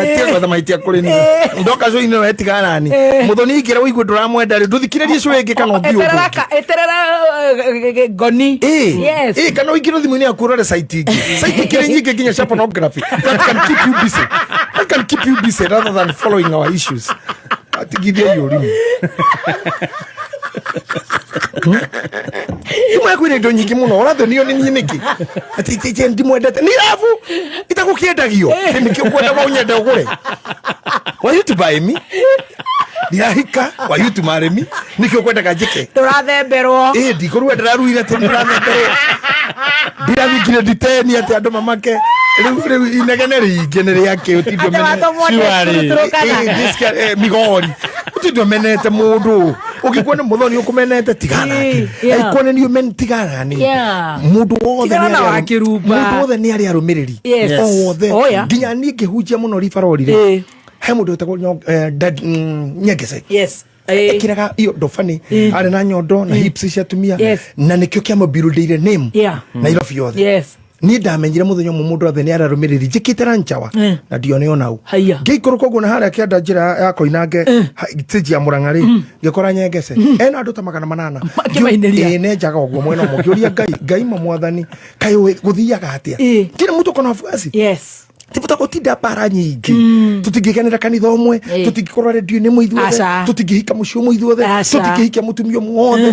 Tiga gwetha mahĩtia kũrĩ niĩ. Ndoka cũinĩ we tigana nani. Mũthoni ingĩra ũigue ndũramwenda rĩ, ndũthikĩrĩrie cũ ĩngĩ kana ũthiĩ ũndũ Eterera ũngĩ. eterera ngoni. Ĩĩ. Ĩĩ, kana ũingĩre thimũ-inĩ yaku ũrore site ingĩ. Site ikĩrĩ nyingĩ nginya cia pornography. That can keep you busy. That can keep you busy rather than following our issues. Atigithia ũrimũ. Thimũ yaku ĩna indo nyingĩ mũno ũrathonio nĩ niĩ nĩkĩ? Atĩ ndimwendete. Nĩ irabu itagũkĩendagio. Nĩkĩ ũkwenda ũnyende ũgũre? Why you to buy me? Ndirahika. Why you to marry me? Nĩkĩ ũkwendaga njĩke? Tũrathemberwo. Ĩ ndikũrua ndĩraruire atĩ ndĩrathemberwo. Ndirathikire nditeni atĩ andũ mamake. Rĩu inegene rĩingĩ nĩ rĩakĩ ũtinde Atĩ watũmwo nĩ Surely. cukuru Turkana. Migori ũtinde ũmenete mũndũ ũngĩkuona mũthoni ũkũmenete tigana nake. Angĩkuona nĩ ũmen tigana nĩ mũndũ wothe Tigana nĩ na arĩ wa kĩrumba. mũndũ wothe nĩ arĩ arũmĩrĩri o wothe. Oh, yeah. Nginya niĩ ngĩhunjia mũno ribarori rĩ, he mũndũ wĩtagwo Nyengece. Ekĩraga iyo ndobani arĩ na nyondo na hips cia atumia na nĩkĩo kĩamũbirũndĩire name Nairobi yothe. Niĩ ndamenyire mũthenya ũmwe mũndũ othe nĩ ararũmĩrĩri njĩkĩte ranchawa na ndione onau. Haiya. Ngĩikũrũka ũguo na harĩa kĩanda njĩra ya Koinange stage ya Mũrang'a rĩ, ngĩkora Nyengece ena andũ ta 800. Makĩmainĩria. Ĩĩ, nenjaga ũguo mwena ũmwe ngĩũria Ngai, Ngai ma mwathani, kaĩ gũthiaga atĩa? Kila mtu akona wafuasi. Tibota gũtinda mbara nyingĩ, tũtingĩgenera kanitha ũmwe, tũtingĩkorwo redio-inĩ ĩmwe ithuothe, Aca. tũtingĩhika mũciĩ ũmwe ithuothe, Aca. tũtingĩhikia mũtumia ũmwe wothe.